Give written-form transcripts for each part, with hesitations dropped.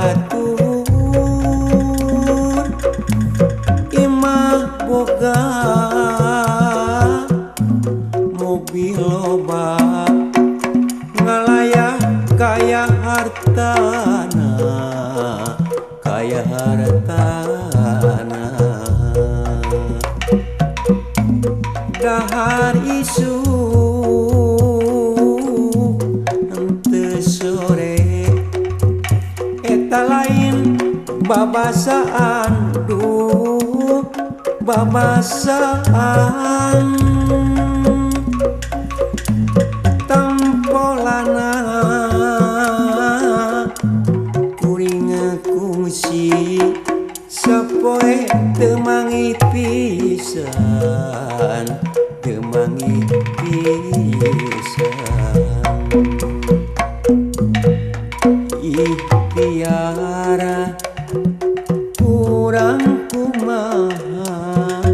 batur imah boga mobil loba ngalayah kaya hartana kaya hartana dahar isu henteu sore eta lain babasaan duh babasaan tampolana kuring kungsi sapoe teu manggih pisan teu manggih pisan ikhtiar kurang kumaha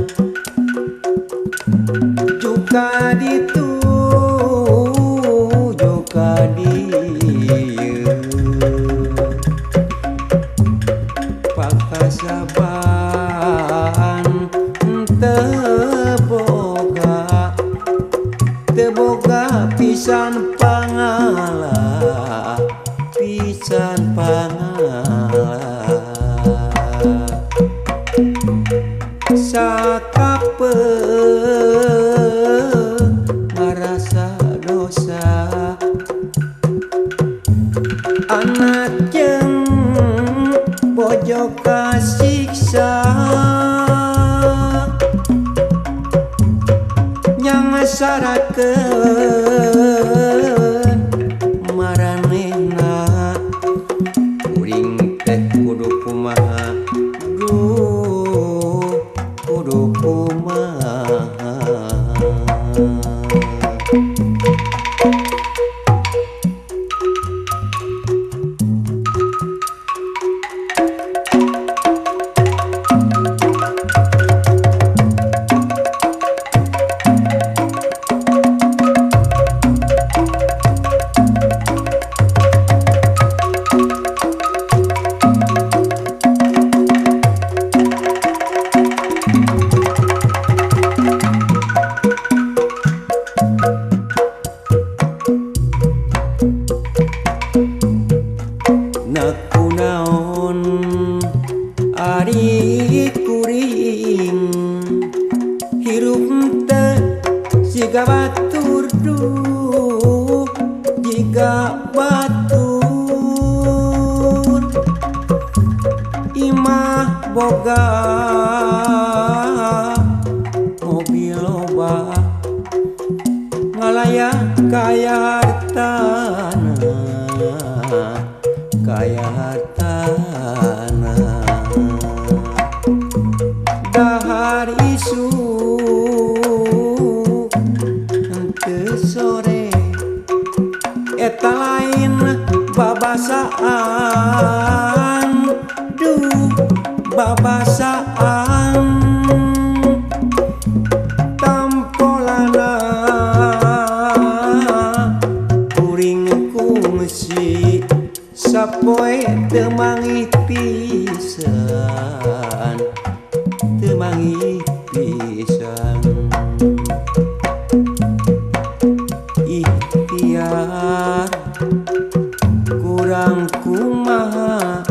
juga ditu juga dieu pakasaban teu boga teu boga pisan pangala pisan pangala sakapeung marasa dosa anak jeung bojo kasiksa nyangasarakeun maranehna kuring teh kudu kumaha duh kudu kumaha. Nakunaon ari kuring hirup teh siga batur duh jiga batur imah boga mobil loba ngalayah kaya hartana kaya hartana dahar isu henteu sore eta lain babasaan duh babasaan tampolana kuring kungsi sapoe teu manggih pisan teu manggih pisan ikhtiar kurang kumaha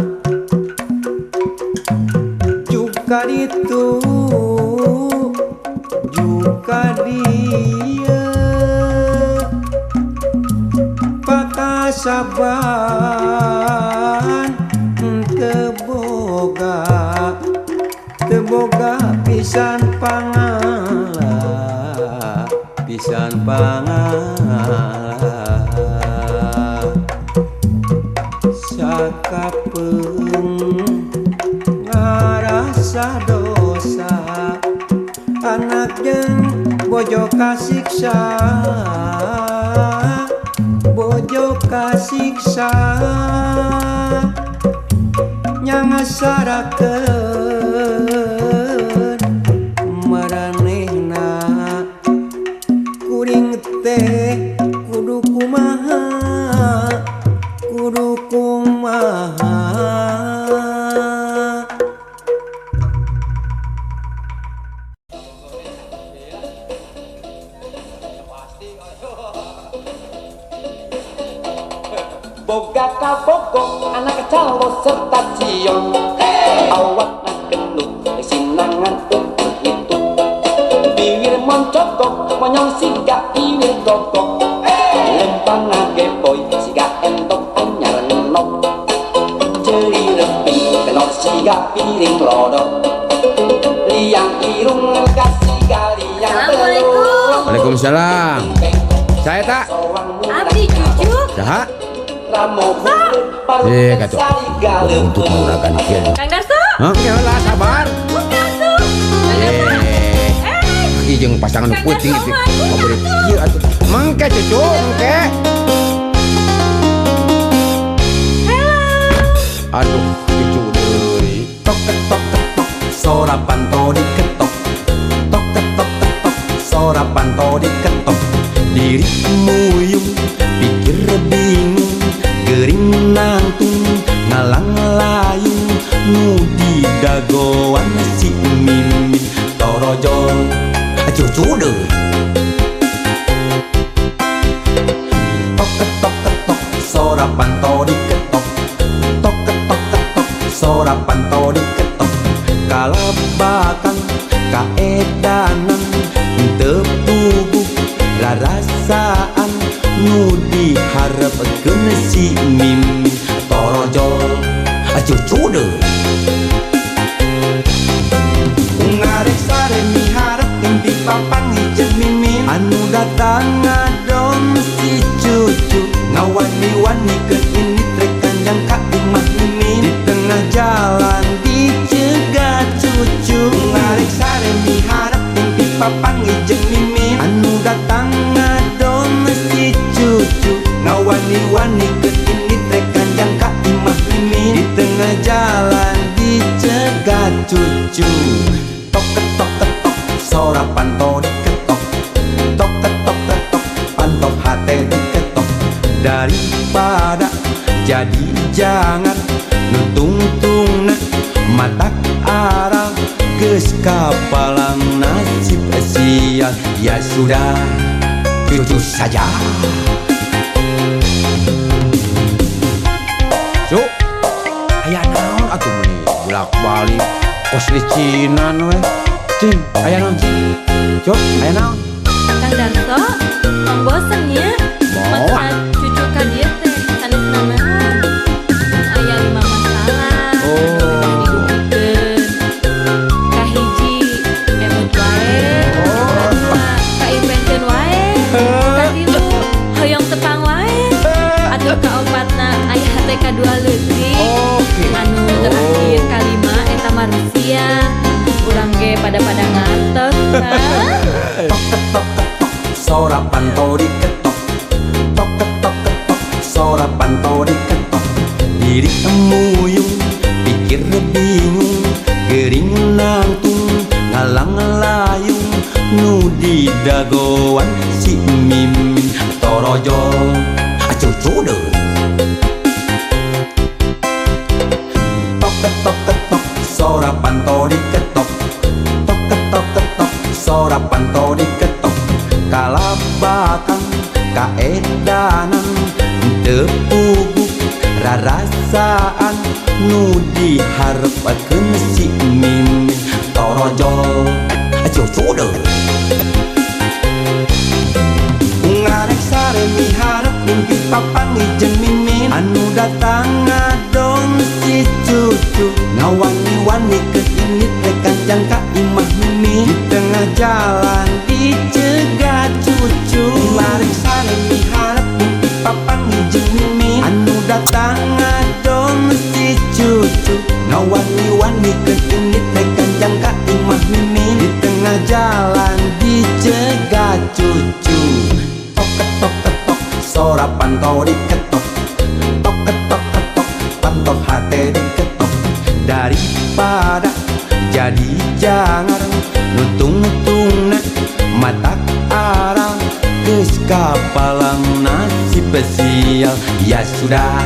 juga ditu juga dieu pakasaban teu boga pisan pangala pisan pangala sakapeung ngarasa dosa anak jeung bojo kasiksa bojo kasiksa nyangasarakeun maranehna kuring teh kudu kumaha kudu kumaha. Kumaha. Boga kabogo anak calo serta cion, awak genut sinangan ukur itu, bibir moncogok monyong siga iwir gogok, lempang ngageboy siga entok anyar ngenok, jeri reping kenok siga piring lodok, liang irung ngegas siga liang. Assalamualaikum. Waalaikumsalam. Saya tak. Abdi cucu. Saha? Kata untuk menggunakan kieu. Kang Darso. Hah? Lah sabar. Kang Darso. Ieu jeung pasangan puting itu. Kabur kieu atuh. Mangke cucu, mangke. Aduh, cucu deui. Tok ketok ketok, sora panto diketok. Tok ketok ketok, sora panto diketok. Diri muyung, pikir bingung, gering nangtung, ngalang layung, nu di dagoan si Mimin torojol cucu deui. Tok ketok ketok, sora panto diketok. Tok ketok ketok, sora panto diketok. Kalabakan kaedanan teu puguh rarasaan nu diharepkeun si Mimin torojol cucu deui. Ngarek sare miharep mimpi papanggih jeung Mimin, anu datang ngadon si cucu, ngawani-wani ke ini trek kanjang ka imah Mimin, di tengah jalan dicegat cucu. Ngarek sare miharep mimpi papanggih jeung Mimin, anu datang ngadon si cucu, ngawani-wani ke ini trek kanjang ka imah Mimin, di tengah jalan dicegat cucu. Tok ketok ketok, sora panto diketok. Tok ketok ketok, panto hate diketok. Daripada jadi jangan nutungtungna matak arang geus kapalang nasib sial. Ya sudah, cucu saja. Cuk, aya naon atuh meuni bolak-balik kos licinan we. Cing, aya naon? Cuk, aya naon? Kang Darso, tong bosen nya. Moal. Cucu ka dieu teh sanes nanaon. Aya 5 masalah. Oh. Dibuktikeun. Kahiji emut wae. Kadua kaipenkeun wae. Katilu hoyong tepang wae. Atuh kaopatna aya hate kadua leutik. Oke. Anu terakhir kalima eta manusia. Urang ge pada-pada ngartos. Tok ketok ketok, sora panto diketok. Tok ketok ketok, sora panto diketok. Diri emuyung, pikir bingung, gering nangtung, ngalang layung, nu di dagoan si Mimin torojol cucu deui. Tok ketok ketok, sora panto diketok. Tok ketok ketok, sora panto diketok. Kalabakan kaedanan teu puguh rarasaan nu diharepkeun si Mimin torojol cucu deui. Ngarek sare miharep mimpi papanggih jeung Mimin, anu datang ngadon si cucu, ngawani-wani ke ini trek kanjang ka imah Mimin, di tengah jalan dicegat cucu. Ngarek sare miharep mimpi papanggih jeung Mimin, anu datang ngadon si cucu, ngawani-wani ke ini trek kanjang ka imah Mimin, di tengah jalan dicegat cucu. Tok ketok ketok, sora panto diketok. Tok ketok ketok, panto hate diketok. Daripada jadi jangan nutung-tungna matak arang geus kapalang nasib sial. Ya sudah,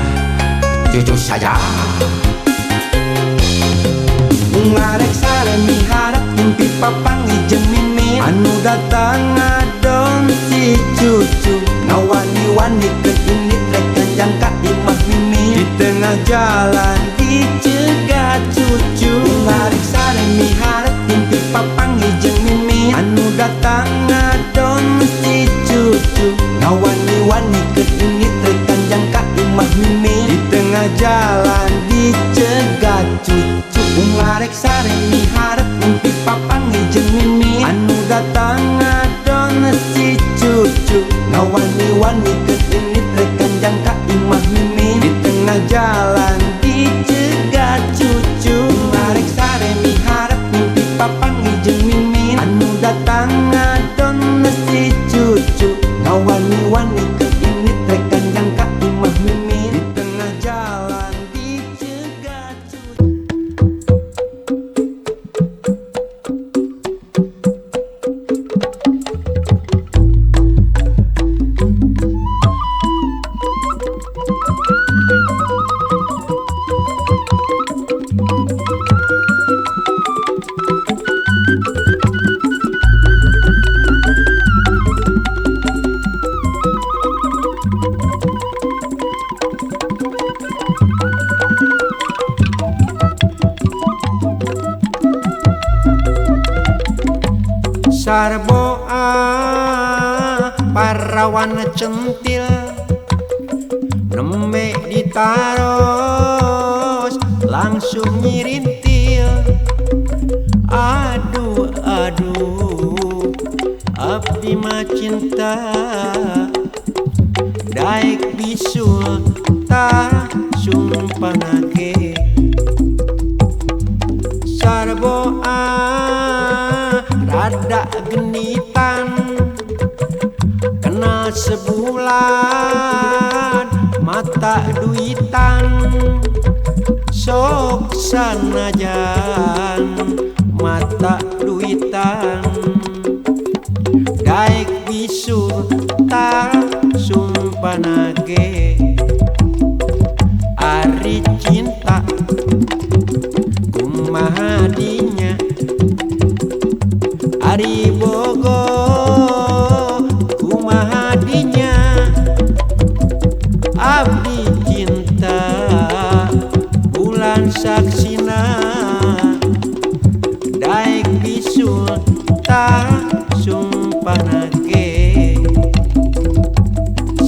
Cucu saja. Ngarek sare miharep mimpi papanggih jeung Mimin. Anu datang ngadon si cucu, ngawani-wani keur indit rek nganjang ka imah Mimin. Di tengah jalan dicegat cucu. Ngarek sare miharep mimpi papanggih jeung Mimin. Anu datang ngadon si cucu, ngawani-wani keur indit rek nganjang ka imah Mimin. Di tengah jalan dicegat cucu. Ngarek sare miharep mimpi papanggih jeung Mimin. Anu datang ngadon si cucu, ngawani-wani keur indit rek nganjang ka imah Mimin. Di tengah jalan dicegat cucu. Ngarek sare miharep mimpi papanggih jeung Mimin. Anu datang ngadon si cucu, ngawani-wani keur indit rek nganjang ka imah Mimin. Di tengah jalan dicegat cucu. Sarboa parawan centil nembe ditaros langsung nyirintil. Aduh aduh abdi mah cinta daek bisul tah sumpanake. Sarboa rada genitan kenal sebulan mata duitan sok sanajan mata duitan daek bisu tah sumpanage. Ari cinta kumaha dinya, ari bogo kumaha dinya, abdi cinta bulan saksina daek bisul tah sumpanage.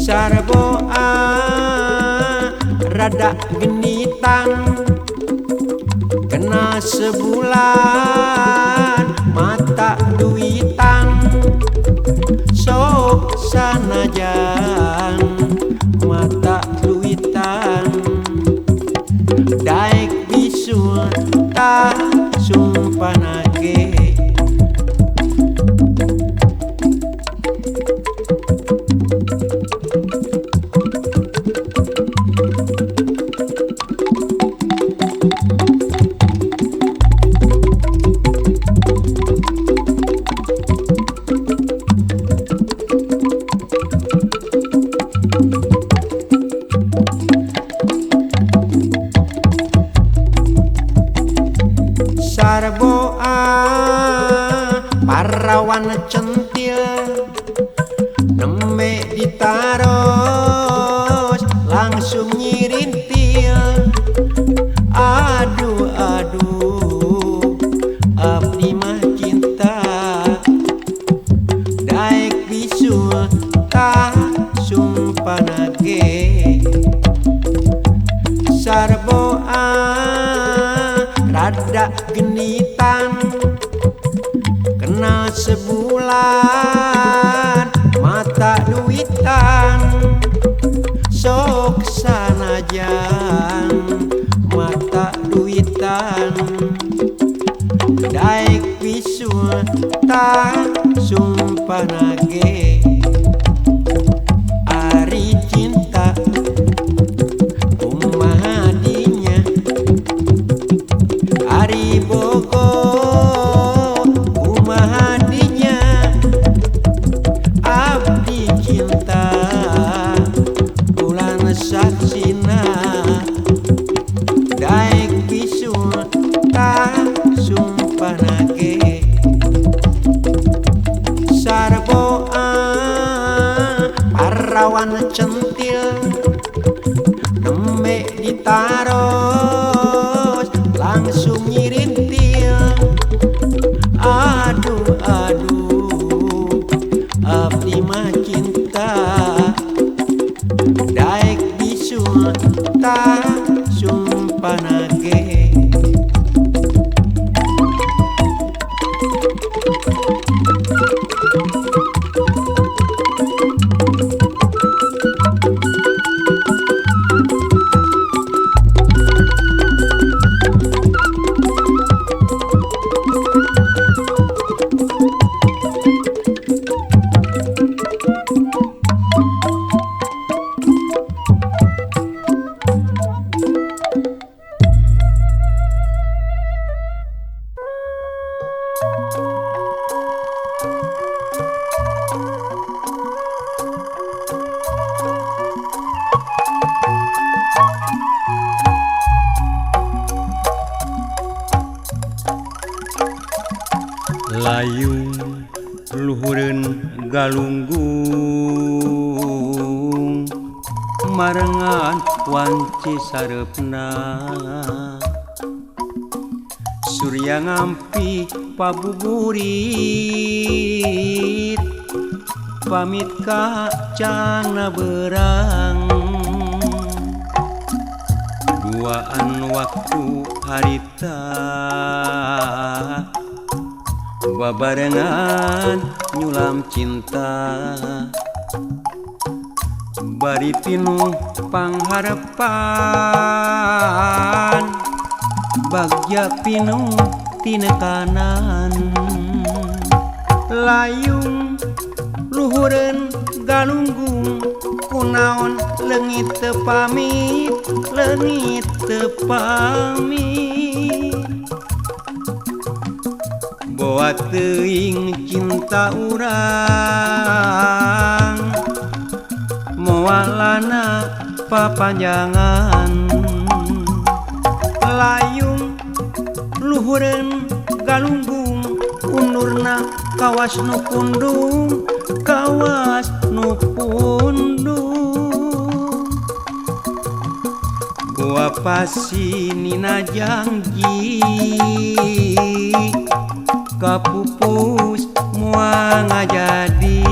Sarboa rada genitan kena sebulan mata duitan sok sanajan mata duitan daek bisul tah sumpanage. Sarboa parawan centil nembe ditaros langsung nyirintil. Aduh aduh abdi mah cinta daek bisul tah sumpanage. Sarboa rada genitan kena sebulan mata duitan sok sanajan mata duitan daek bisul tah sumpanage. Ari cinta kumaha dinya, ari bogo kumaha dinya, abdi cinta bulan saksina Karaos langsung nyirintil. Aduh aduh abdi mah cinta daek disulta sumpana ge. Layung luhureun galunggung marengan wanci sareupna Surya ngampi pabuburit pamit ka cangna berang duaan waktu harita babarengan nyulam cinta bari pinuh pangharepan bagja pinuh tinekanan layung luhureun galunggung kunaon leungit teu pamit leungit teu pamit boa teuing cinta urang moalana papanjangan layung luhureun galunggung undurna kawas nu pundung kawas nu pundung boa pasi nina janji kapupus moal ngajadi.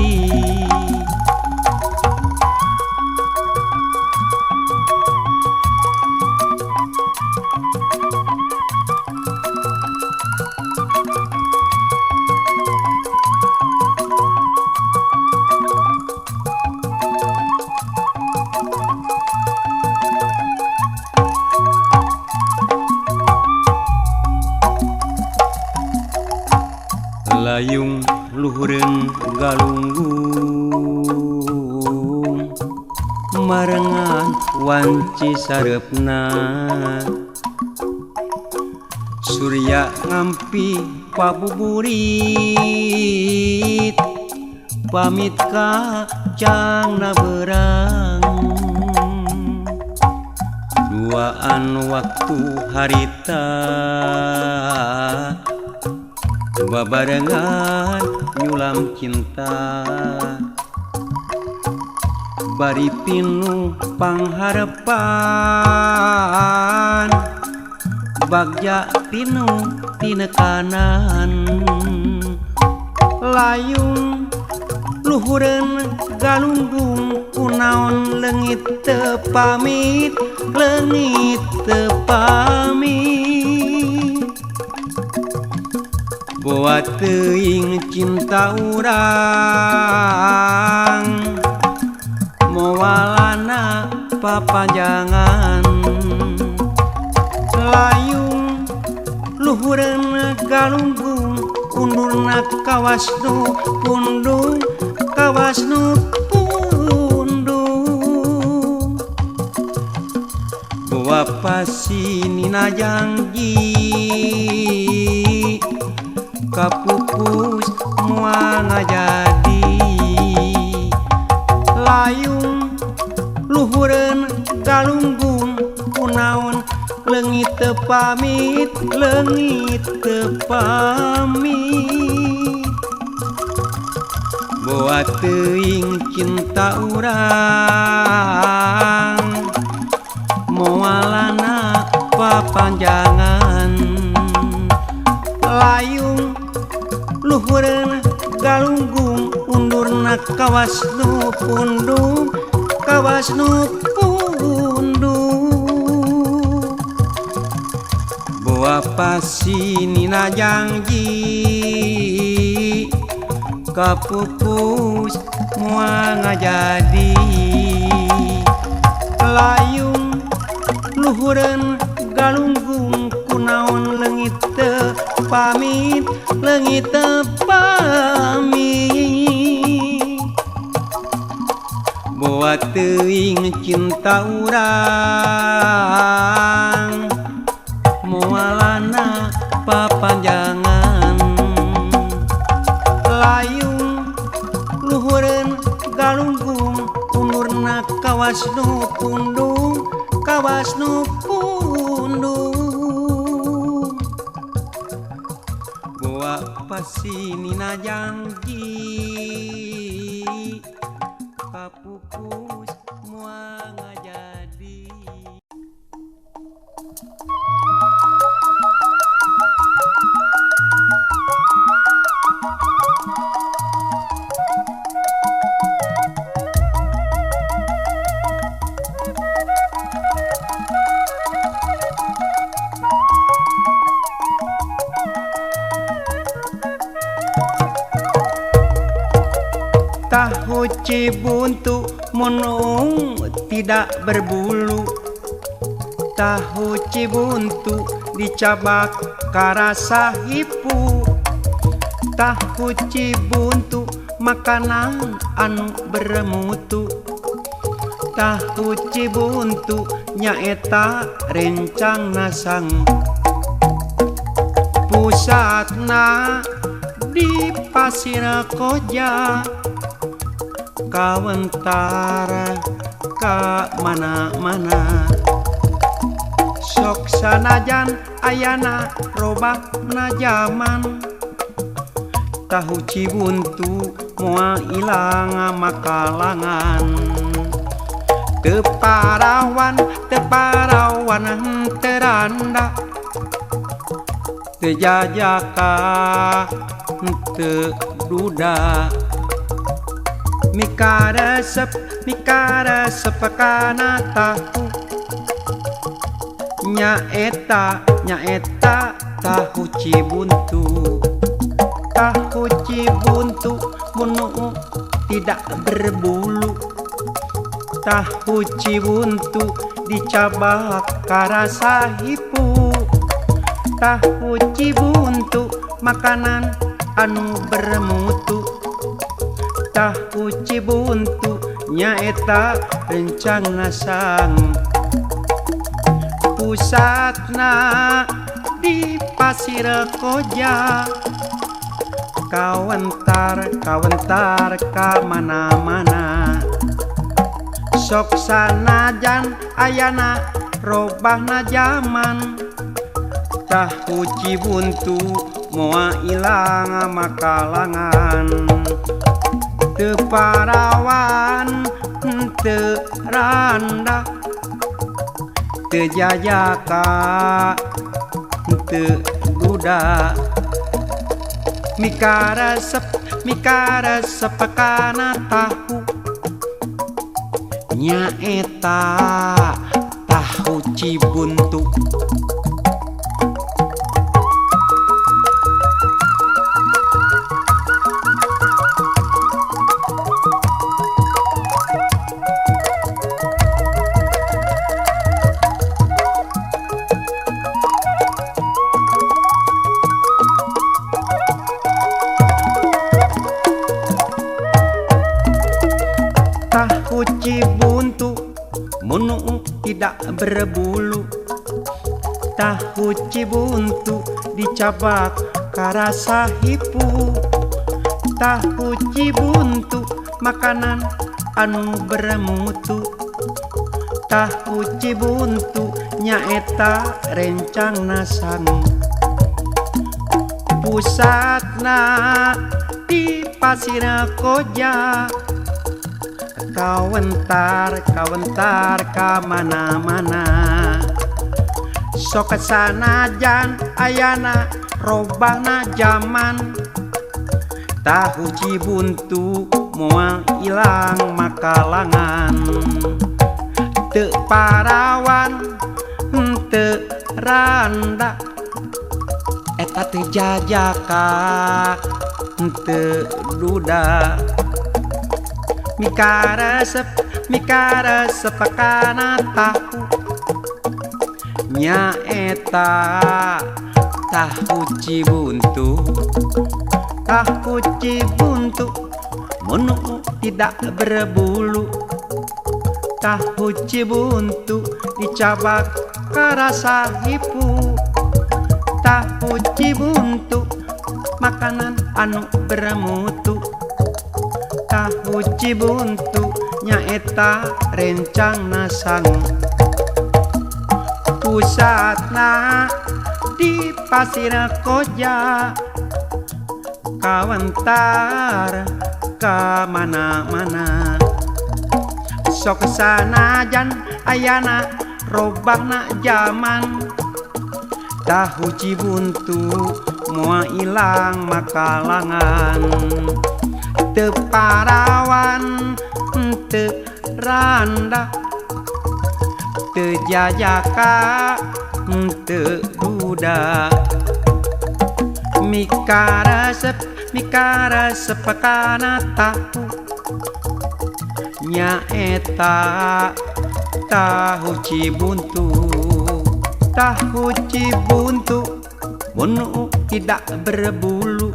Layung luhureun galunggung marengan wanci sareupna Surya ngampi pabuburit pamit ka cangna berang duaan waktu harita babarengan nyulam cinta bari pinuh pangharepan bagja pinuh tinekanan layung luhureun galunggung kunaon leungit teu pamit leungit teu pamit boa teuing cinta urang moalana papanjangan layung luhureun galunggung undurna kawas nu pundung kawas nu pundung boa pasi nina janji kapupus moal ngajadi layung luhureun galunggung kunaon leungit teu pamit leungit teu pamit boa teuing cinta urang moalana papanjangan. Layung luhureun galunggung undurna kawas nu pundung, kawas nu pundung. Boa pasinina janji kapupus moal ngajadi. Layung luhureun galunggung kunaon leungit teu pamit, leungit teu pamit. Boa teuing cinta urang moalana papanjangan. Layung luhureun galunggung undurna kawas nu pundung, kawas nu pundung. Boa pasinina janji kapupus moal ngajadi. Tahu Cibuntu munung tidak berbulu, tahu Cibuntu dicabak karasa hipu. Tahu Cibuntu makanan anu bermutu, tahu Cibuntu nyaeta rencang nasang. Pusatna di Pasir Koja, kawentar ka mana-mana. Sok sanajan ayana robahna jaman, tahu Cibuntu moal ilang makalangan. Teu parawan, teu parawan teu randa, teu jajaka teu duda. Mikaresep kana tahu, nyaeta nyaeta tahu Cibuntu. Tahu Cibuntu munu tidak berbulu, tahu Cibuntu dicabak karasa hipu. Tahu Cibuntu makanan anu bermutu, tahu Cibuntu nyaeta rencang nasang. Pusatna di Pasir Koja, kawentar kawentar ka mana-mana. Sok sanajan ayana robahna jaman, tahu Cibuntu moal ilang makalangan. Teu parawan teu randa, teu jajaka teu duda. Mikaresep kana tahu, nyaeta tahu Cibuntu. Tahu Cibuntu munu tidak berbulu, tahu Cibuntu dicabak karasa hipu. Tahu Cibuntu makanan anu bermutu, tahu Cibuntu nyaeta rencang nasang. Pusatna di Pasir Koja, kawentar kawentar ka mana-mana. Sok sanajan ayana robahna jaman. Tahu Cibuntu moal ilang makalangan. Teu parawan teu randa eta teu jajaka teu duda. Mikaresep kana tahu nyaeta tahu Cibuntu. Tahu Cibuntu munu tidak berbulu. Tahu Cibuntu dicabak karasa hipu. Tahu Cibuntu makanan anu bermutu. Tahu Cibuntu nyaeta rencangna sangu. Pusatna di Pasir Koja, kawentar ka mana-mana. Sok sanajan ayana robahna jaman. Tahu Cibuntu moal ilang makalangan. Teu parawan teu randa teu jajaka teu duda. Mikaresep kana tahu nyaeta tahu Cibuntu. Tahu Cibuntu munu tidak berbulu.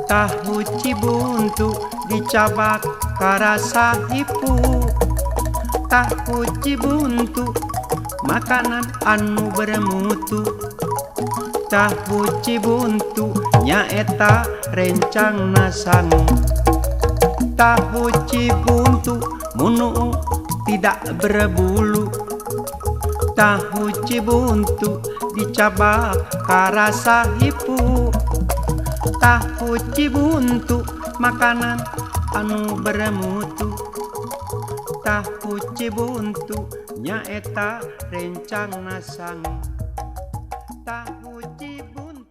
Tahu Cibuntu dicabak karasa hipu. Tahu Cibuntu makanan anu bermutu. Tahu Cibuntu nyaeta rencangna sangu. Tahu Cibuntu munu tidak berbulu. Tahu Cibuntu dicabak karasa hipu. Tahu Cibuntu makanan anu bermutu. Tahu Cibuntu nyaeta rencangna sangu. Tahu Cibuntu.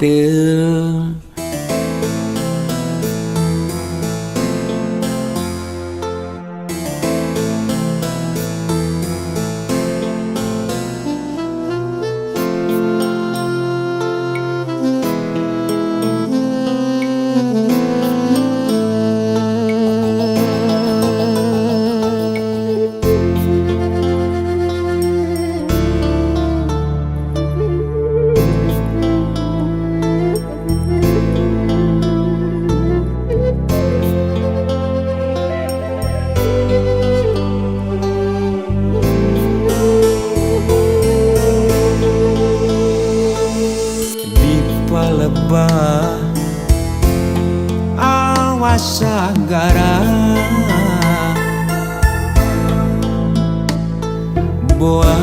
teu. Awas sagara boa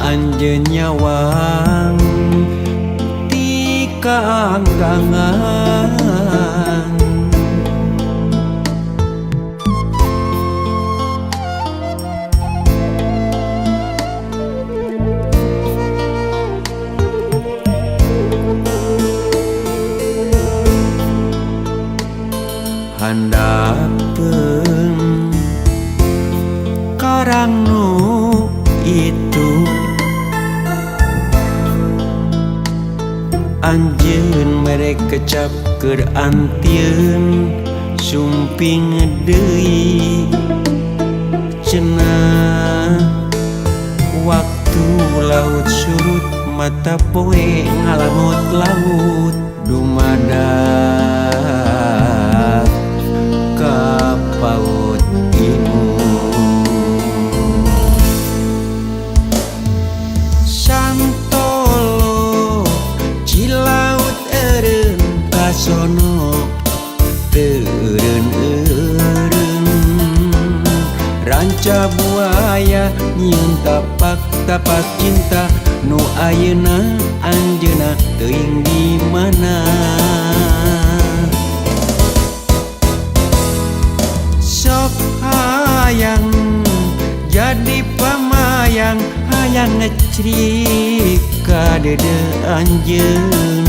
anjeun nyawang ti kaanggangan. Handapeun karang nu itu anjeun mere kecap keur antieun sumping deui cenah waktu laut surut mata poe ngalamut laut dumadak paut imu. Santolo Cilaut eureun kasono teu eureun-eureun ranca buaya nyieun tapak-tapak cinta nu ayeuna anjeunna teuing di mana. Sok hayang jadi pamayang hayang ngecrik ka dede anjeun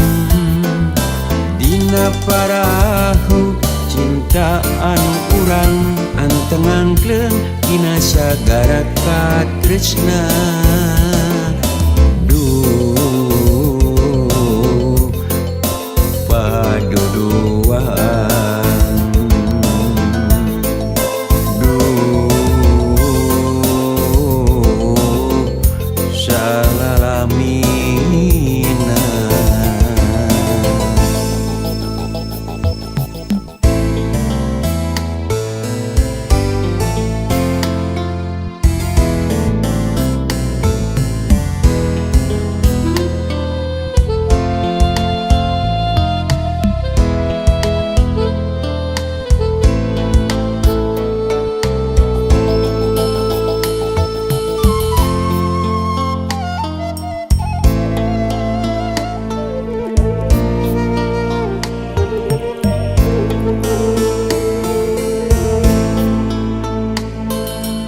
dina parahu cinta anu urang anteng angkleung dina sagara katresna. Duh paduduan salalamina.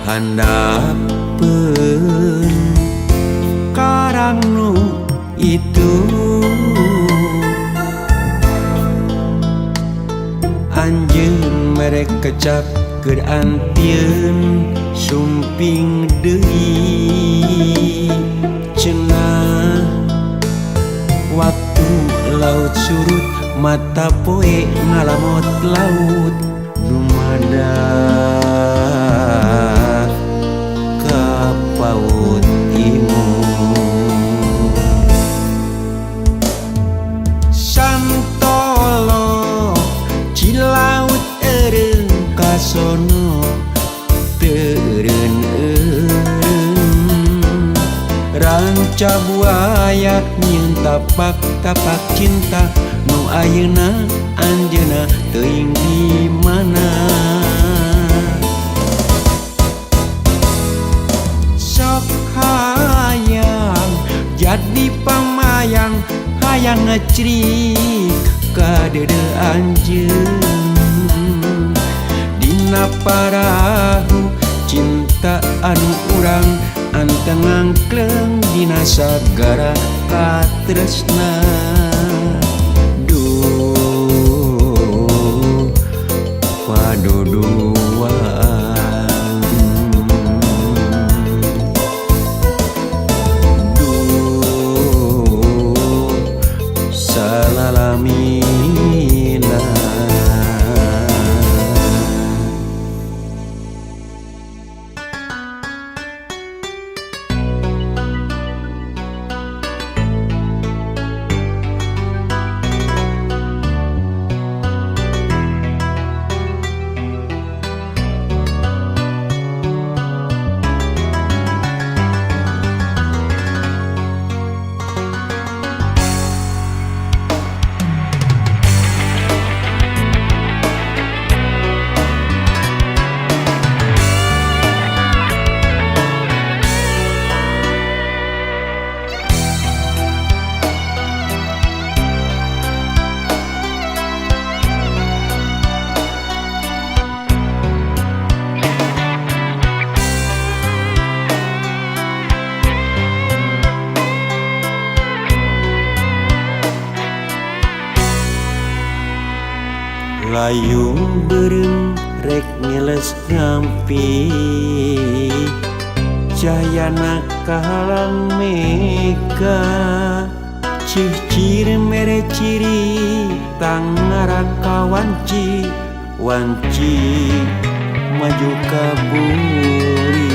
Handapeun karang nu itu anjeun mere kecap keur antieun sumping deui cenah waktu laut surut mata poe ngalamot laut dumadak ka paut imu. Santolo Cilaut eureun kasono teu eureun-eureun ranca buaya nyieun tapak-tapak cinta nu ayeuna anjeunna teuing di mana. Sok hayang jadi pamayang hayang ngecrik ka dede anjeun dina parahu cinta anu urang anteng angkleung dina sagara katresna. paduduaan. Duh salalamina. Layung beureum rek ngeles ngampi, cahayana kahalang mega. Cihcir mere ciri tangara kawanci, wanci maju ka buri.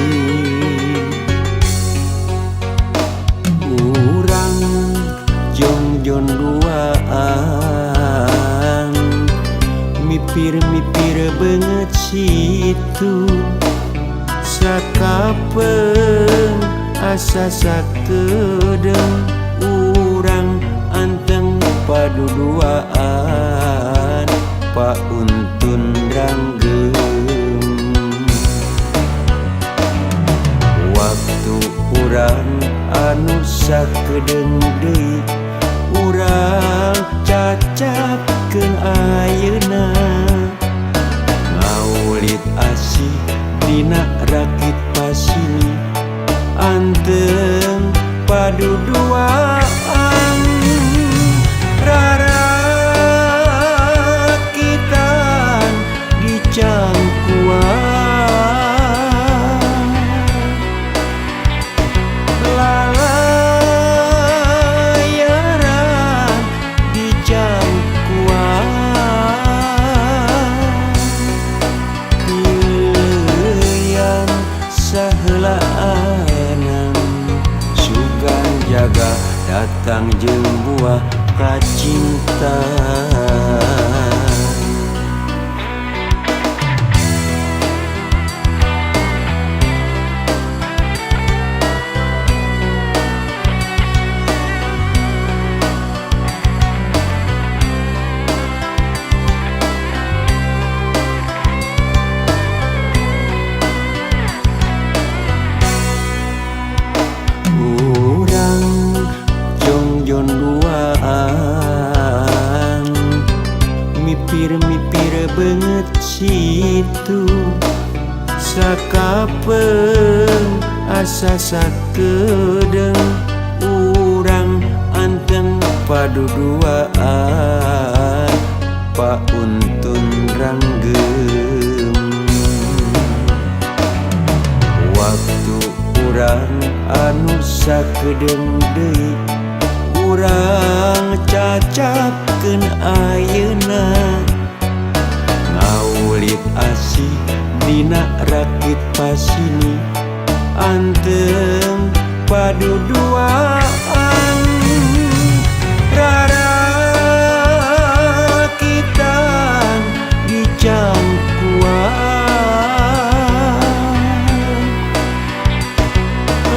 Urang jongjon duaan, mipir-mipir beungeut situ. Sakapeung asa sakedeung, urang anteng paduduaan pauntun ranggeum. Waktu urang anu sakedeung deui, urang cacapkeun ayeuna. Ngaulit asih dina rakit pasini, anteng paduduaan. Rarakitan di cangkuan, lalayaran di cangkuan. Pileuyan saheulaanan, sugan jaga datang jeung buah kacinta. Urang jongjon duaan, mipir-mipir beungeut situ. Sakapeung asa sakedeung, urang anteng paduduaan pauntun ranggeum. Waktu urang anu sakedeung deui, urang cacapkeun ayeuna. Ngaulit asih dina rakit pasini, anteng paduduaan. Rarakitan di cangkuan,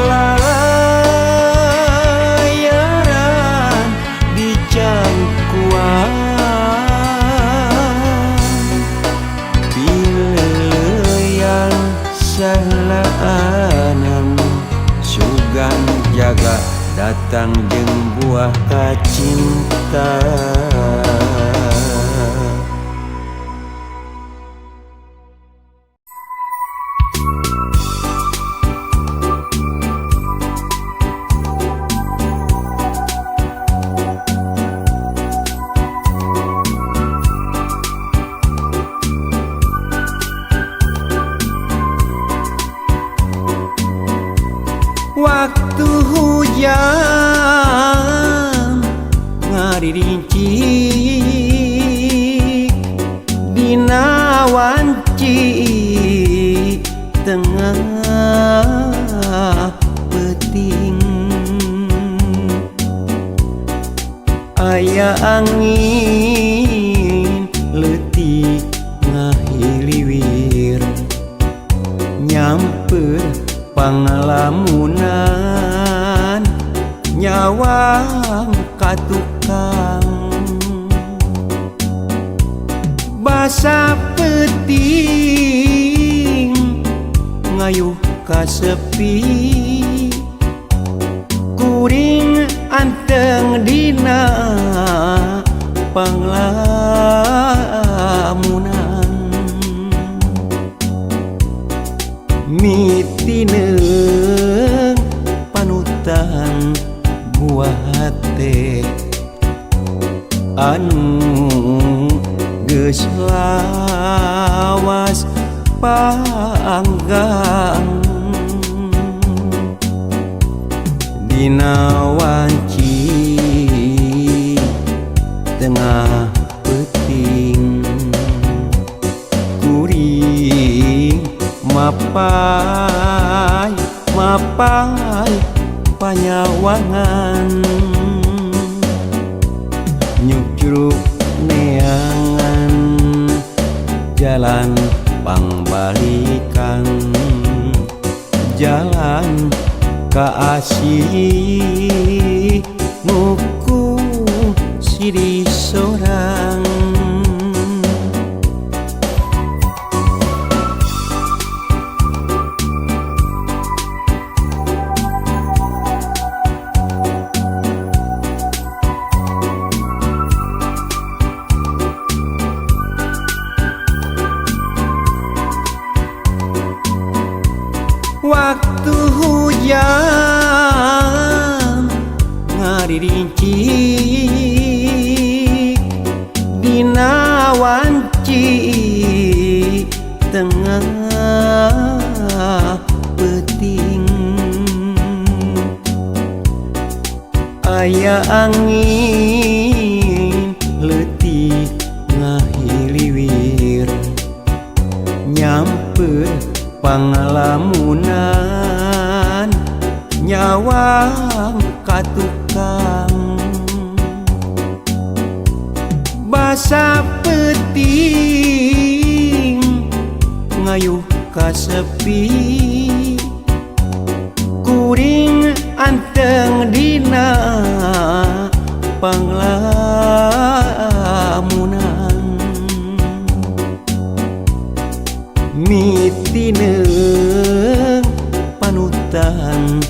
lalayaran di cangkuan. Pileuyan saheulaanan, sugan jaga datang jeung buah kacinta. Waktu hujan ngaririncik dina wanci tengah peuting. Aya angin leutik ngahiliwir nyamper pangalamunan nyawang ka tukang. Basa peuting ngayuh ka sepi kuring anteng dina panglamunan. Mitineung panutan buah hate anu geus lawas panggang. Dina wanci tengah peuting kuring mapai mapai panyawangan nyukcruk neangan jalan pangbalikan jalan ka asih nguku siri sorang. Waktu hujan ngaririncik dina wanci tengah peuting. Aya angin leutik ngahiliwir nyamper pangalamunan nyawang ka tukang. Basa peuting ngayuh ka sepi kuring anteng dina panglamunan. Mitineung panutan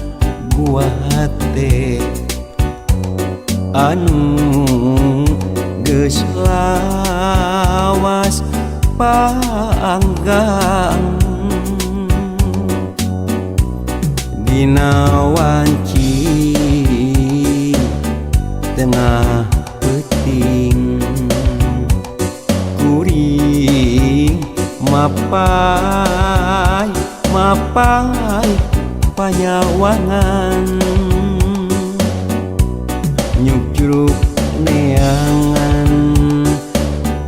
buah hate anu geus lawas panggang. Dina wanci tengah peuting kuring mapai mapai panyawangan nyukcruk neangan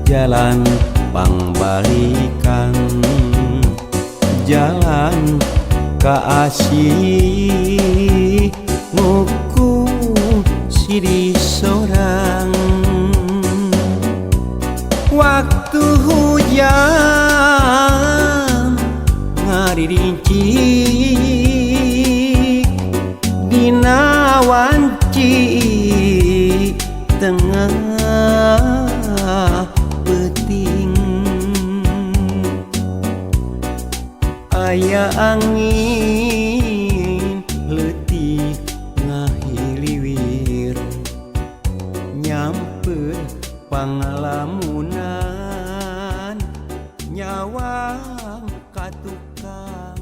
jalan pangbalikan jalan ka asih nguku siri sorang. Waktu hujan ngaririncik dina wanci tengah peuting. Aya angin leutik ngahiliwir nyamper pangalamunan nyawang ka tukang.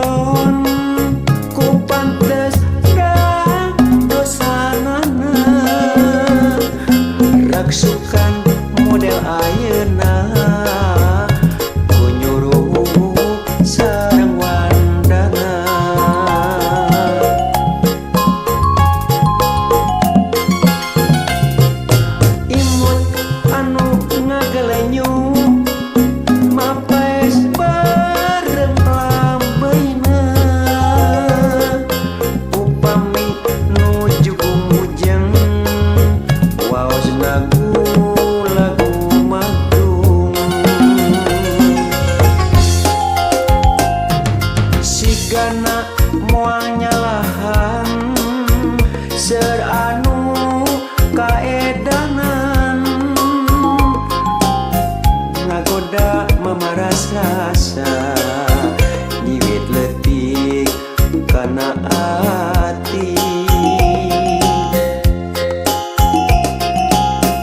Kulon ku pantes da dosanana raksukan model ayeuna ku nyuruh sareng wandana. Imut anu ngagelenyu mapes bareng lambeina upami nuju kumujeng waos lagu-lagu madung sigana moal nyalahan seur anu kaedanan ngagoda mamaras rasa nyiwit leutik kana ati.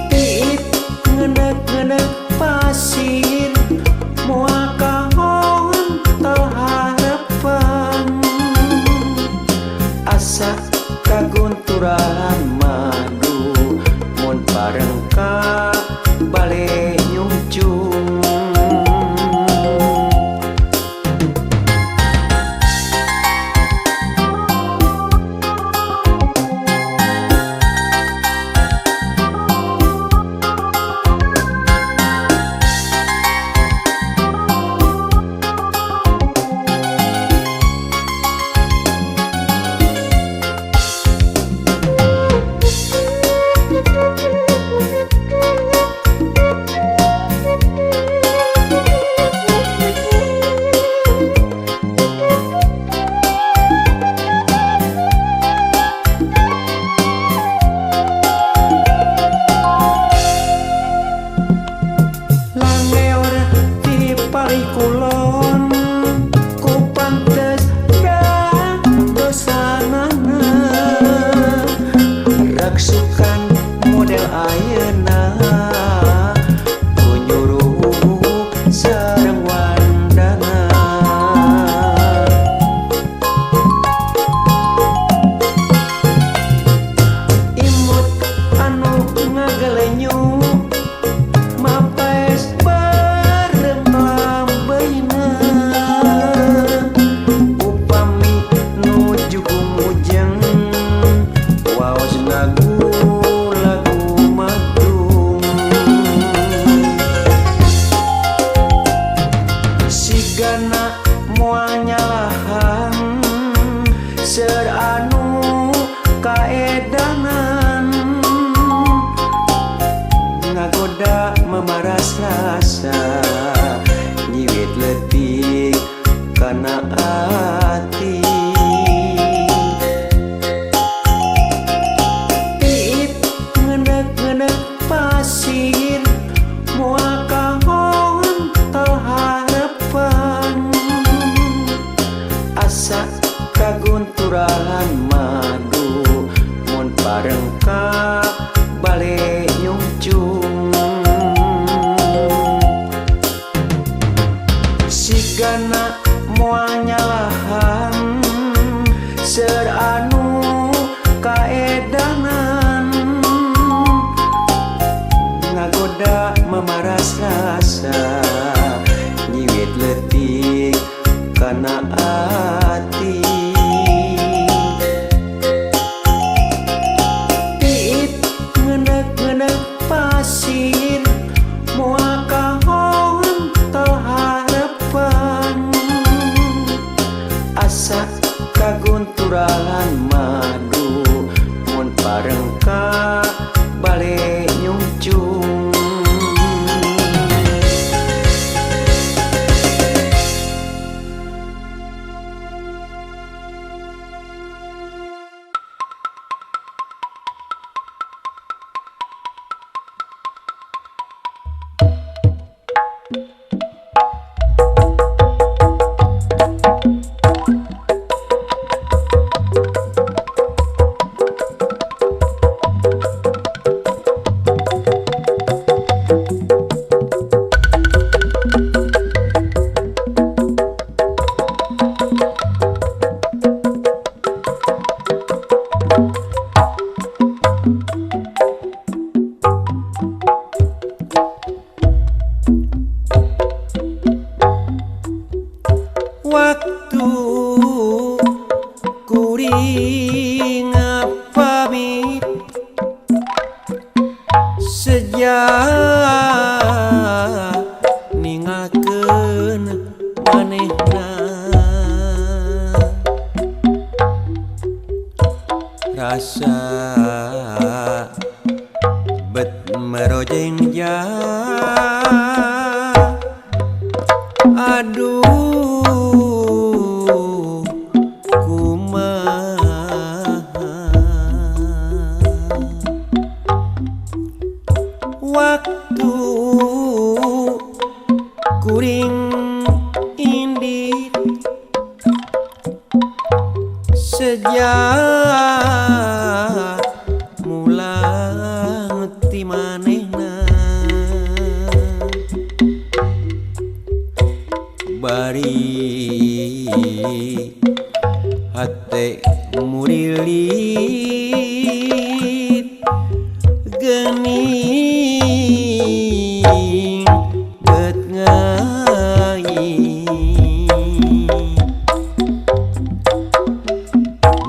Tiip ngenek-ngenek pasir moal kahontal harapan asa kagunturan madu mun bareng ka bale nyungcung. Langeor ti palih kulon ku pantes da dosanana raksukan model ayeuna ku nyuruh sareng wandana. Imut anu ngagelenyu mapes bareng lambeina upami nuju kumujeng waos lagu-lagu madung sigana moal nyalahan seur anu kaedanan ngagoda mamaras rasa nyiwit leutik kana ati. Tiip ngenek-ngenek pasir moal kahontal harapan asa kagunturan madu mun bareng ka bale nyungcung sigana moal nyalahan seur anu kaedanan ngagoda mamaras rasa nyiwit leutik kana ati. Tiip ngenek-ngenek pasir moal kahontal harapan asa kagunturan madu mun bareng ka bale nyungcung. Waktu kuring pamit sejak ningakeun manehna rasa bet merojeng aduh kumaha waktu kuring indit sejak mulang ti manehna bari hate murilit geuning bet ngai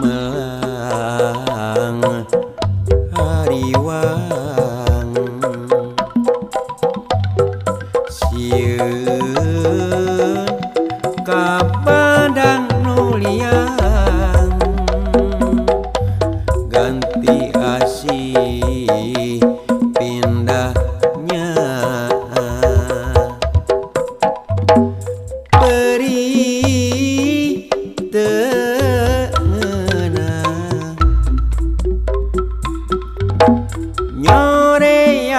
melang hariwang sieun ka padang nu liang ganti asih pindahnya perih teu ngeunah nyoreang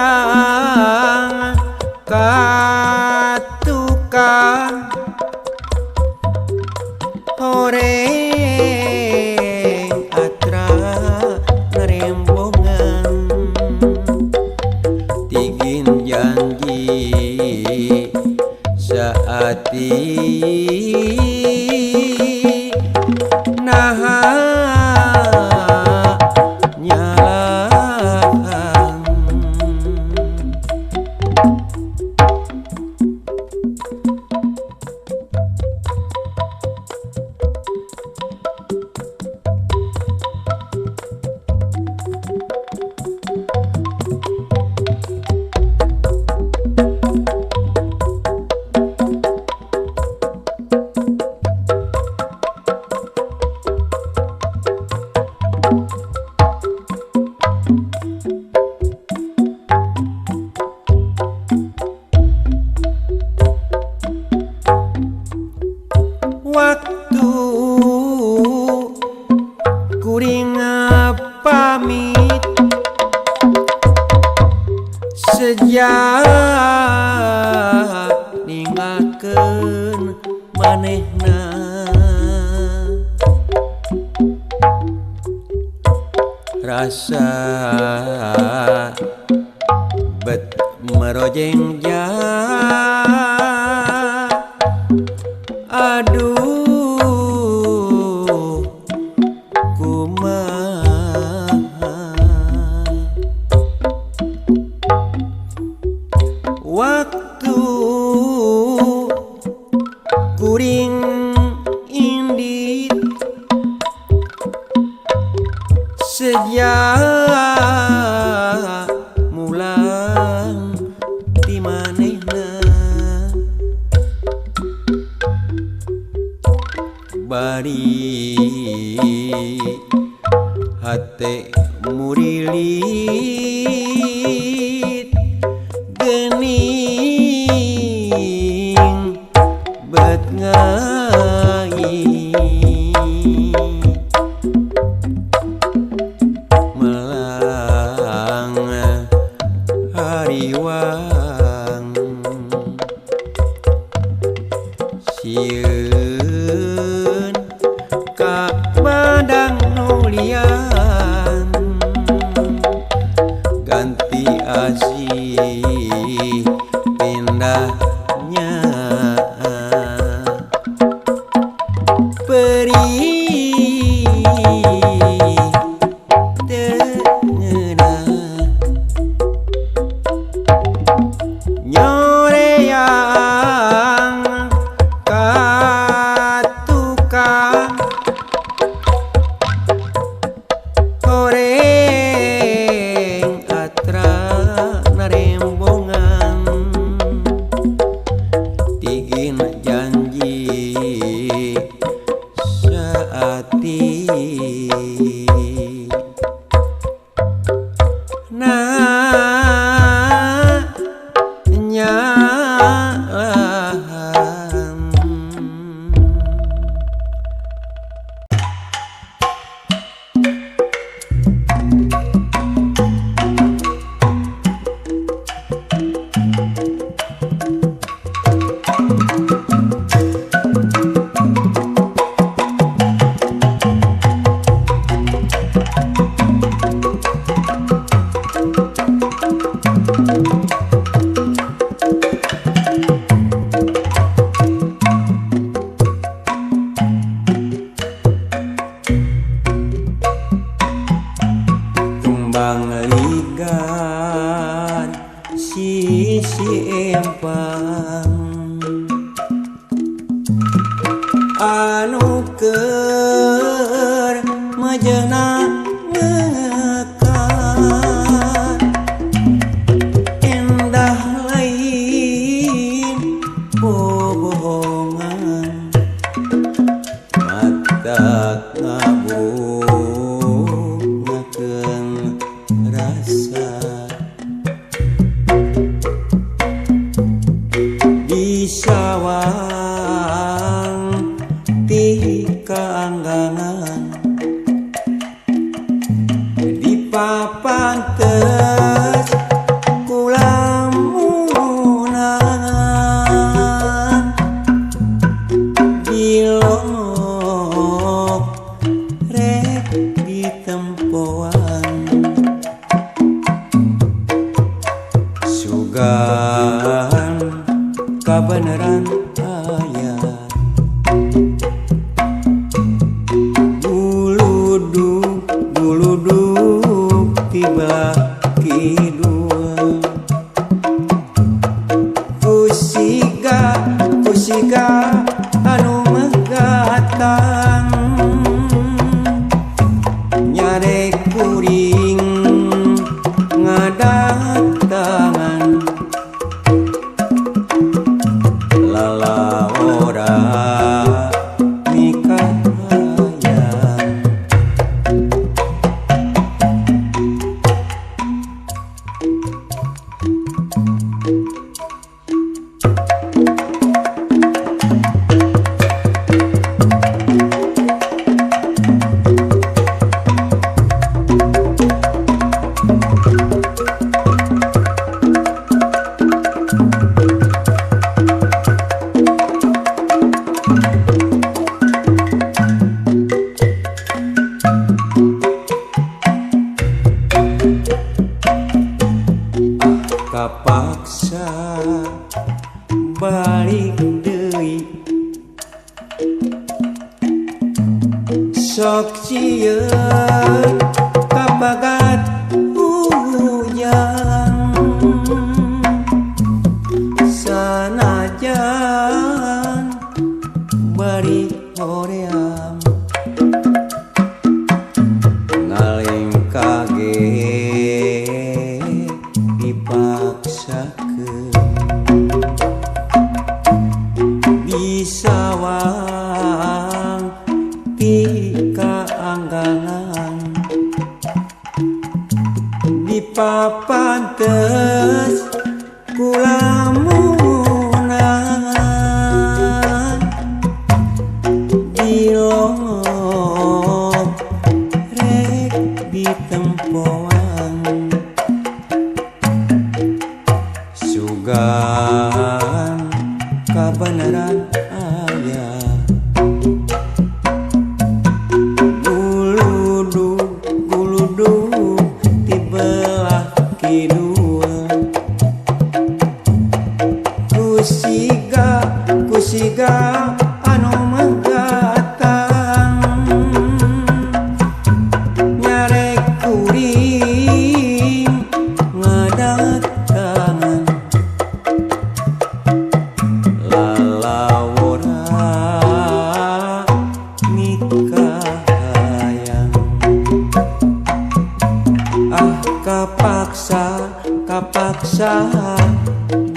ka tukang horeng atra ngarembongan tigin janji saati naha nyalaan. Waktu kuring pamit sejak ninggalkeun manehna rasa bet merojeng aduh kumaha waktu kuring indit sejak mulang ti manehna bari hate murilit geuning bet ngai melang hariwang sieun ka padang nu liang ganti asih pindahnya perih teu ngeunah nyoreang ka tukang Tukang goreng atra narembongan tigin janji saati nah nyalahan. Tumbang ligan sisi empang anu keur majena mekar endah lain bobohongan mata ngabungakeun rasa di sawang ti kaanggangan di papantes kulamunan di longok rek di tempoan sugan kabeneran aya guludug guludug tiba kidul kusiga kusiga anu megatang nyarek kuring ngadatangan lalawora mikahayang. Kapaksa balik deui sok sieun kapagat hujan sanajan bari hoream ngalengkah ge dipaksakeun di sawang ti kaanggangan di papantes kulamunan di longok rek di tempoan sugan kabeneran aya guludug guludug ti belah kidul. Dipaksa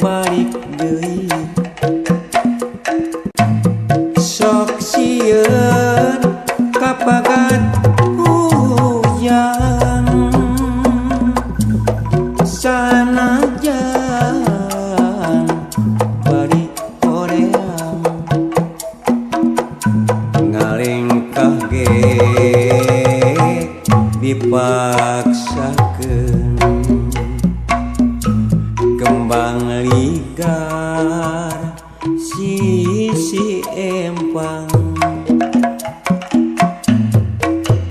balik deui sok sieun kapagat hujan sanajan bari hoream ngalengkah ge dipaksakeun kembang ligar sisi empang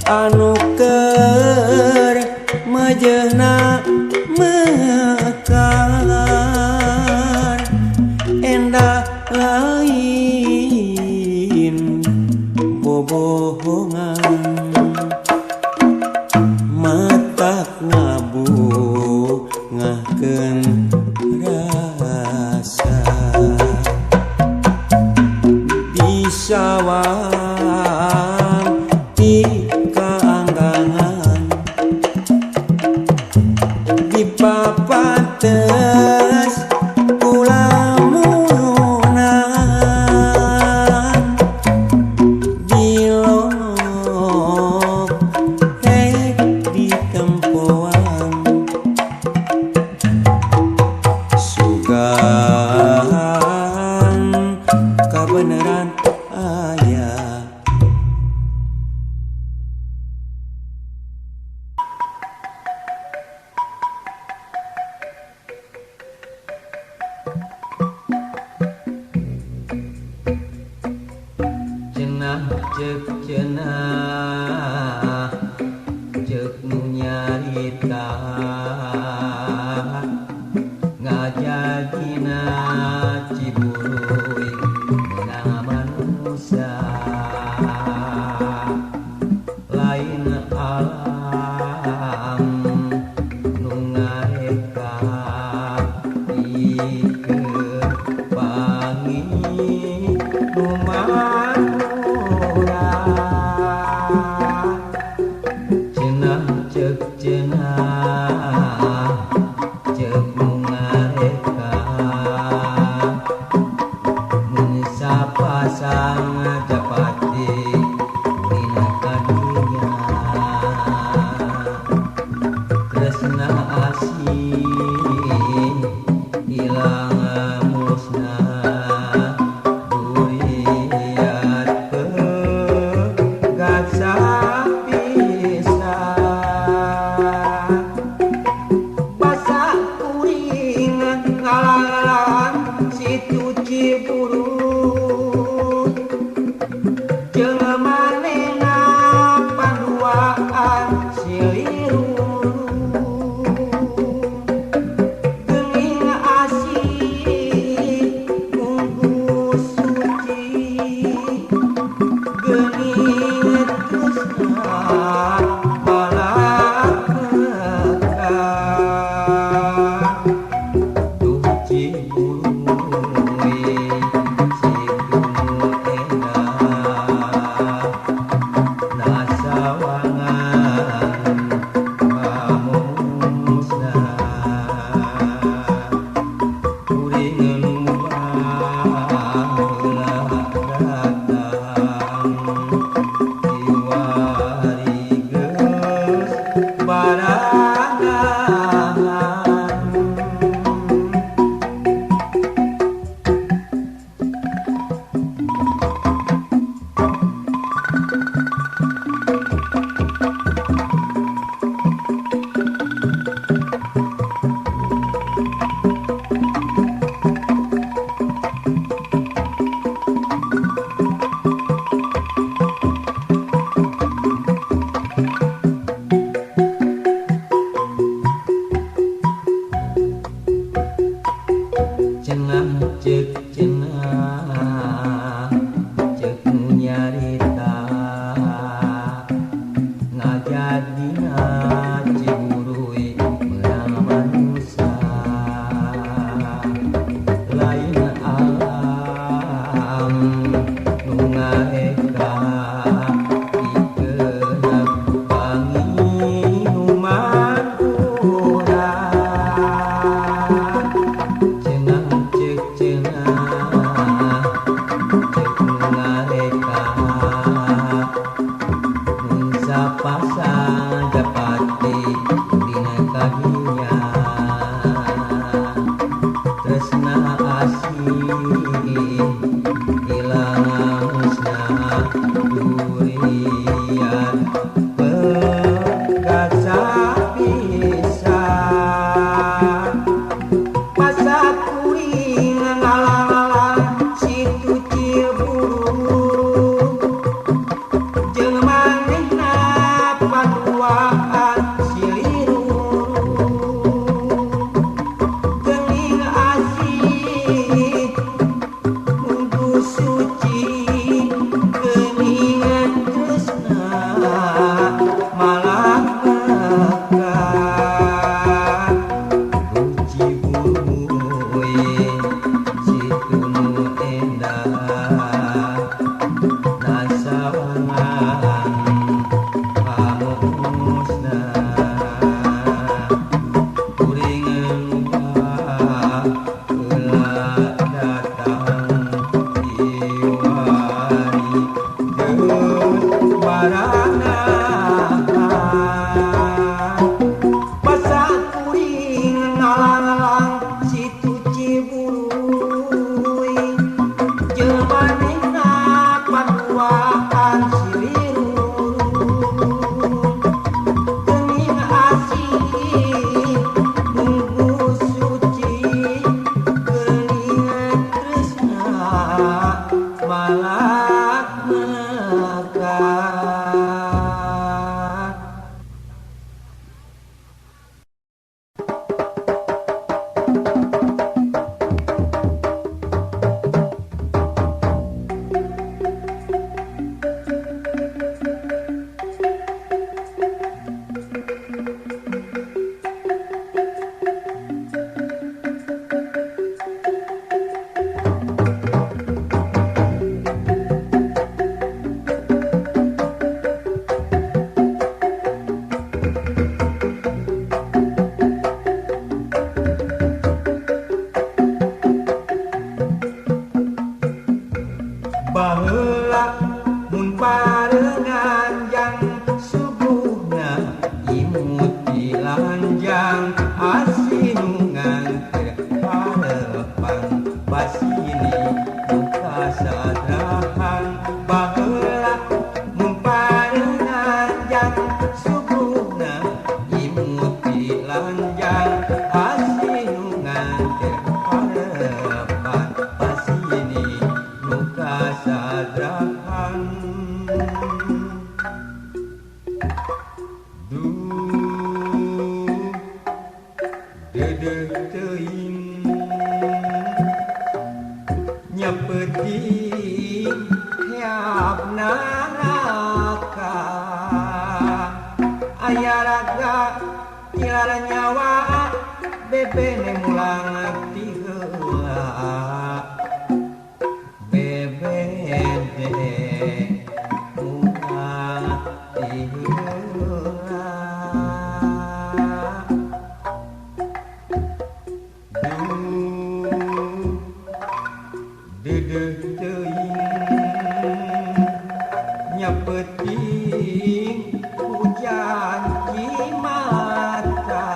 anu keur mejehna mekar endah lain bobohongan matak ngabungahkeun rasa di sawang di kaanggangan di papates kulamunan di lonok rek di tempoan sugan kabeneran aya. Cenah ceuk cenah ceuk nu nyarita ngajajina Ciburuy meunang manusia lain alam nu ngareka pikeun pangi nu manura. Cenah ceuk cenah ceuk nu ngareka mun sapasang japati dina kadunya tresna asih ilang musnah duriat pegat sapisah basa kuring ngalalan situ Ciburuy jeung manehna panduaan silirung geuning asih munggu suci geuning tresna balak mekar. Duh Ciburuy situ nu endah nasawangan pamusna kuring nu baheula datang kiwari geus barangahan. Baheula mun barengan jang subuhna imut dilanjang asinungan keur harepan basini duka sadrahan. Baheula mun barengan jang subuhna imut dilanjang asinungan keur harepan basini duka sadrahan. Duh dedeh teuing nyapeting heap naraka aya raga tilar nyawa bebene mulang ti heula bebene mulang ti heula. Duh dedeh teuing nyapeting hujan cimata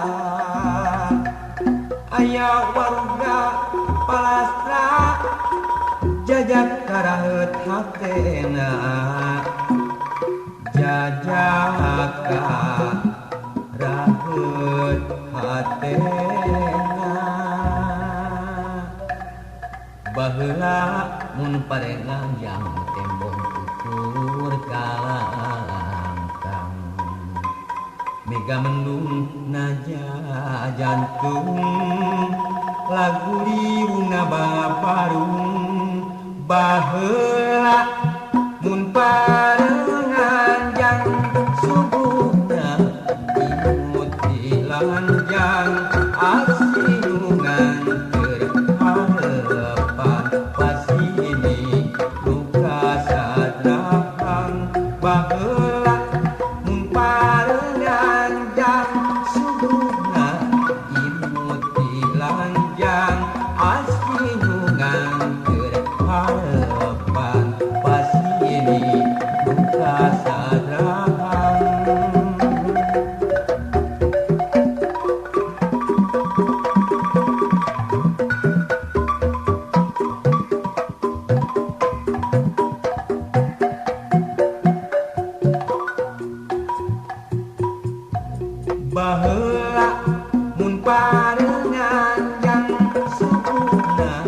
aya warga palastra jajak karaheut hatena jajak karaheut hatena. Baheula mun parengan jang tembong ukur kalangkang mega mendung naja jantung lagu liung babarung. Baheula mun parengan jang subuhna imut dilanjang asinungan keur harepan basini duka sadrahan. Baheula mun parengan jang subuhna imut dilanjang asinungan keur harepan basini duka sadrahan. Baheula mun parengan jang subuhna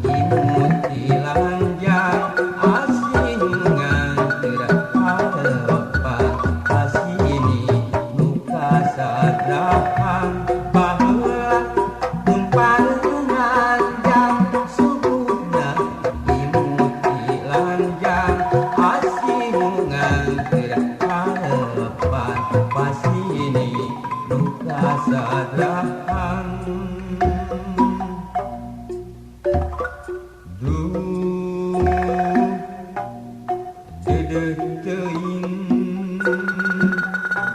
imut dilanjang asinungan keur harepan basini duka sadrahan. Baheula mun parengan jang subuhna imut dilanjang asinungan keur harepan basini duka sadrahan. Duh dedeh teuing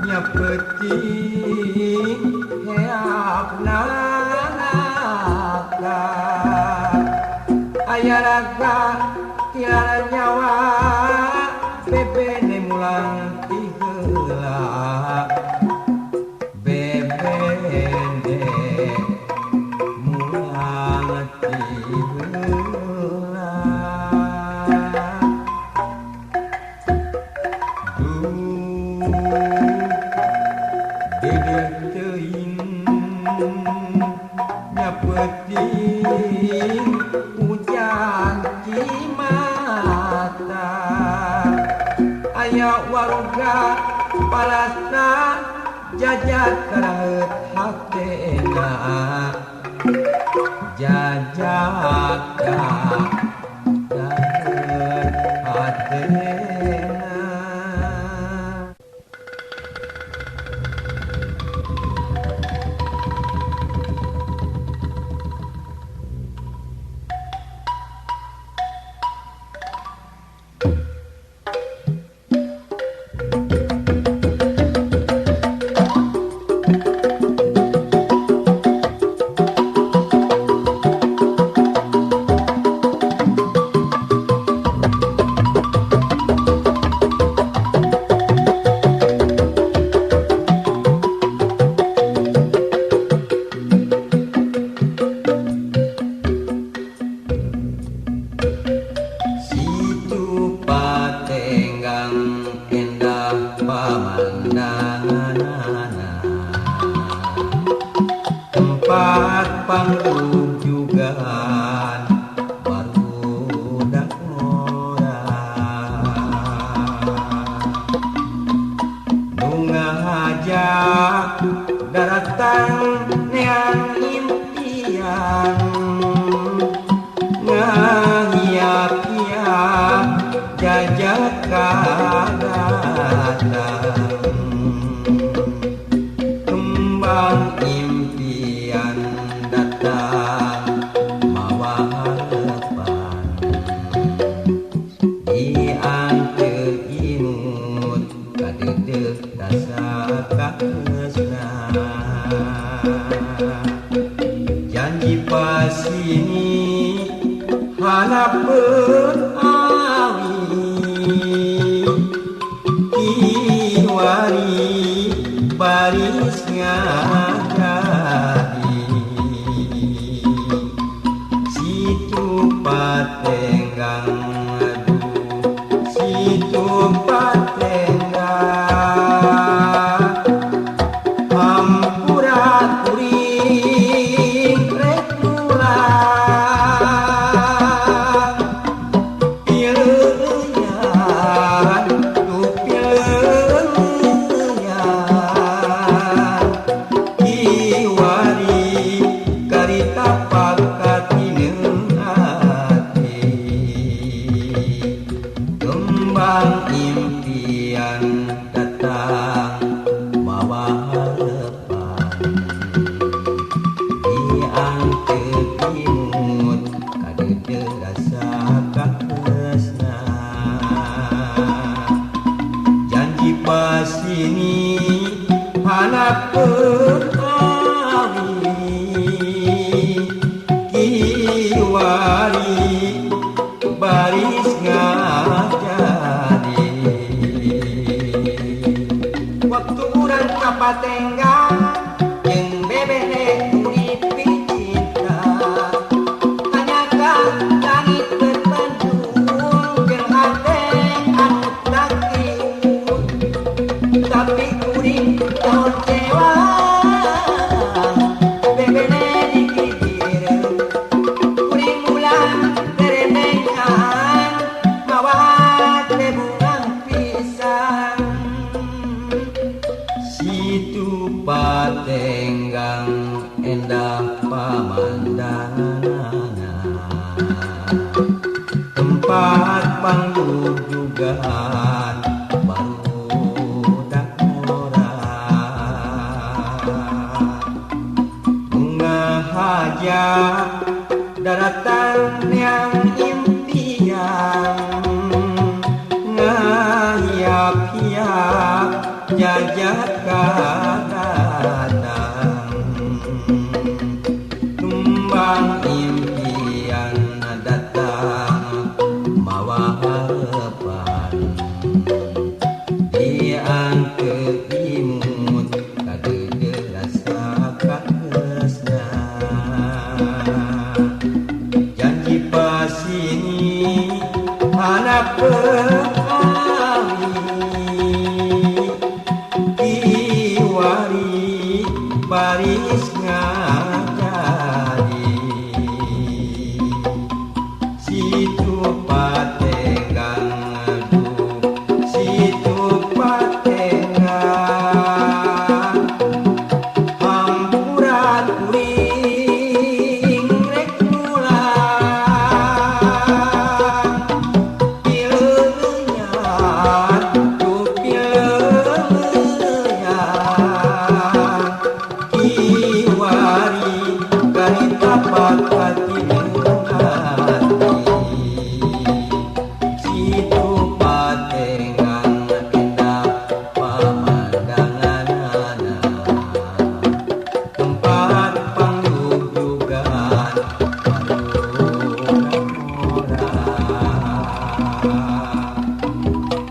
nyapeting heap naraka aya raga tilar nyawa bebene mulang ti heula bebene mulang ti heula. Duh dedeh teuing nyapeting hujan cimata. Sadaya warga parasna jajak karaheut hatena jajak karaheut hatena. Tempat panggung juga barudak orang nu ngajak daratang neang impian ngahiap-hiap jajak kadatang kembang impian datang mawa harapan dianteur imut kadeudeuh rasa katresna janji pasini hanapeun awi kiwari baris ngajadi situ patenggang aduh situ patenggang hampura kuring rek pulang pileuyan tuh pileuyan kiwari karita pakatineung ati kembang impian datang mawa harapan dianteur imut kadeudeuh rasa katresna janji pasini hanapeun awi kiwari baris ngajadi waktu urang ka Patenggang jeung bebeh kulit picinta tanyakan langit terpendung jeung hate anu takriut tapi kuring kecewa bebene dikir kuring mulang teremengan mawa teh bunga pisang situ patenggang endah pamandangan tempat panggung juga barudak orang ngahaja daratan yang impian ngahiap-hiap jajak kadatang tumbang impian datang mawa harapan dianteur imut kadeudeuh rasa katresna janji pasini hanapeun awi kiwari baris Patengan hampura kuring rek pulang pileunyan ku pileunyan kiwari garita pakati situ patengan indah pemandanganana tempat panglugugan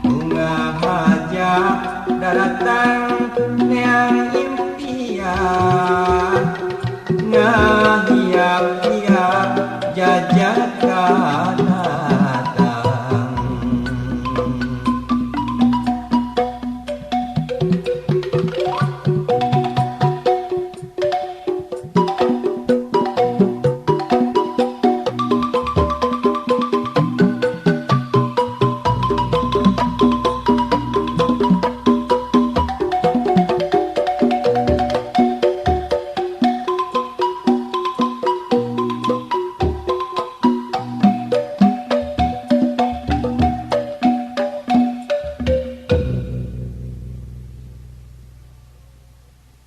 bunga haja daratang neang impian ngahiap-hiap jajah.